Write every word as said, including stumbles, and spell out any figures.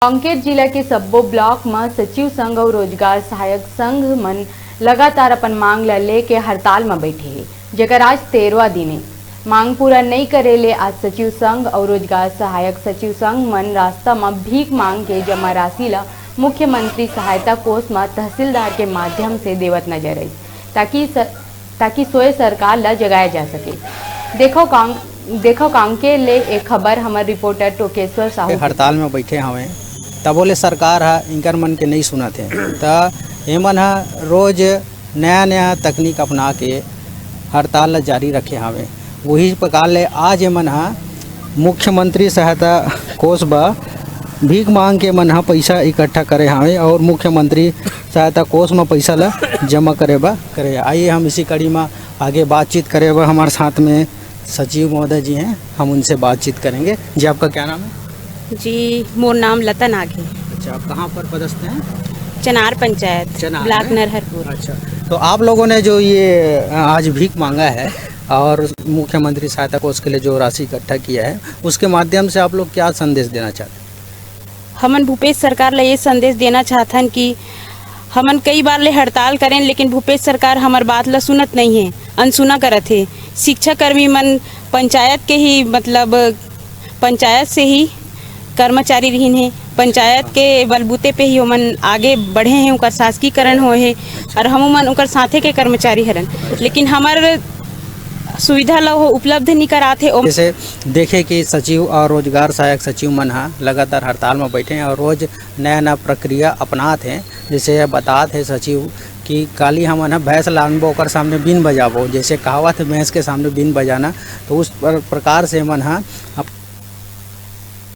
कांकेर जिला के सब्बो ब्लॉक म सचिव संघ अउ रोजगार सहायक संघ मन लगातार अपन मांग ल लेके हड़ताल म बैठे हे, जेकर आज तेरहवाँ दिन ए। मांग पूरा नइ करे ले आज सचिव संघ अउ रोजगार सहायक सचिव संघ मन रास्ता म भीख मांग के जमा राशि ल मुख्यमंत्री सहायता कोष म तहसीलदार के माध्यम से देवत नजर आइस, ताकि स-, ताकि सोए सरकार ल जगाया जा सके। देखो कांग-, देखो कांकेर ले एक खबर हमर रिपोर्टर टोकेश्वर साहू के। हड़ताल में बैठे हवे, तबो ले सरकार ह इंकर मन के नइ सुनत हे। त एमन ह रोज नया-नया तकनीक अपना के हड़ताल ल जारी रखे हवे। वही प्रकार ले आज एमन ह मुख्यमंत्री सहायता कोष बर भीख मांग के मन ह पइसा इकट्ठा करे हवे और मुख्यमंत्री सहायता कोष म पइसा ल जमा करे बर करे। आइए हम इसी कड़ी म आगे बातचीत करे बर हमारे साथ में सचिव महोदय जी हैं, हम उनसे बातचीत करेंगे। जी, आपका क्या नाम है? जी, मोर नाम लता नाग है। अच्छा, आप कहाँ पर पदस्थ हैं? चनार पंचायत, चनार ब्लॉक में? नरहरपुर। अच्छा, तो आप लोगों ने जो ये, अ, आज भीख मांगा है और मुख्यमंत्री सहायता कोष के लिए जो राशि इकट्ठा किया है, उसके माध्यम से आप लोग क्या संदेश देना चाहते हैं? हमन भूपेश सरकार ला ये संदेश देना चाहथन कि हमन कई बार ले हड़ताल करेन, लेकिन भूपेश सरकार हमर बात ला सुनत नइ हे, अनसुना करत हे। शिक्षा कर्मी मन पंचायत के ही, मतलब, पंचायत से ही कर्मचारी रहिन हे, पंचायत के बलबूते पे ही ओमन आगे बढ़े हे, ओकर शासकीकरण होए हे और हमू मन ओकर साथे के कर्मचारी हरन, लेकिन हमर सुविधा ला वो उपलब्ध नइ करात हे। ओम- जैसे देखे कि सचिव और रोजगार सहायक सचिव मन ह लगातार हड़ताल में बैठे हैं और रोज नया नया प्रक्रिया अपनात हैं। जैसे ये बतात हे सचिव कि काली हमन ह भैंस लानबो, ओकर सामने बीन बजाबो, जैसे कहावत है भैंस के सामने बीन बजाना, तो उस पर-, प्रकार से मन ह अब